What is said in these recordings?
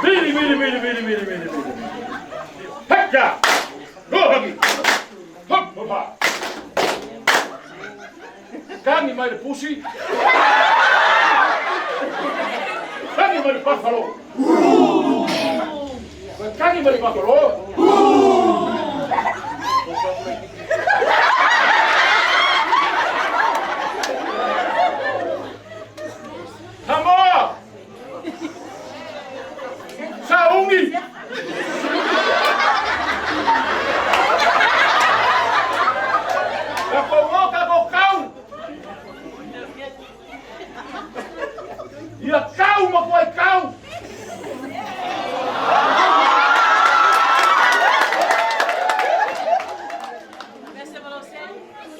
Mili, mili, mili, mili, mili, mili, mili. Hekka! Ruohaki! Hop, hopa! Kani mai le pusi. Kani mai le buffalo. Kani mai le buffalo. Samoa! Saungi! Ka kou ka kou kau! Ia kau ma kuai kau!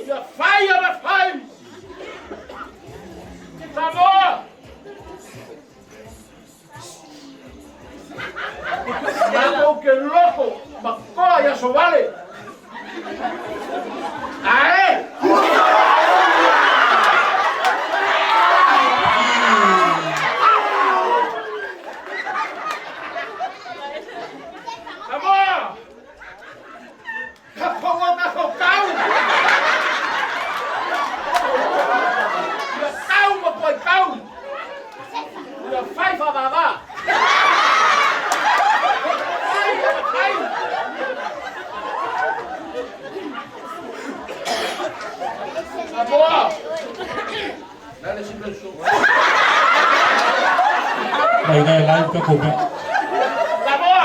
Ia fai ana fai! Samoa! Matou ke loko ma koa i aso vale! Ae! Samoa! Ka kou ka kou kau! Ia kau ma kuai kau! Ia fai whawawa! Fai ana fai! Samoa! 嚟嘅 live 嘅圖片。 Samoa!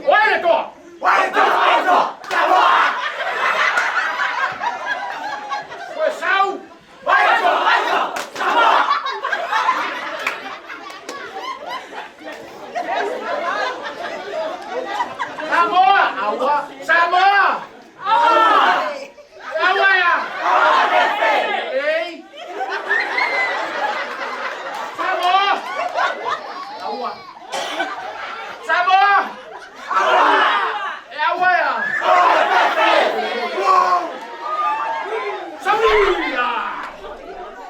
Oi le toa! Koe sau! Samoa! Aua! Samoa! Aua ya! Ei! Samoa! Aua! Samoa! E aua ya! Samoa!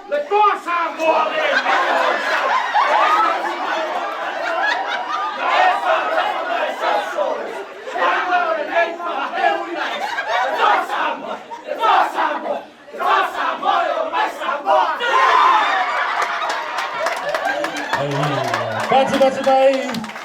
Le toa Samoa le! 哎呀，巴吱巴吱拜。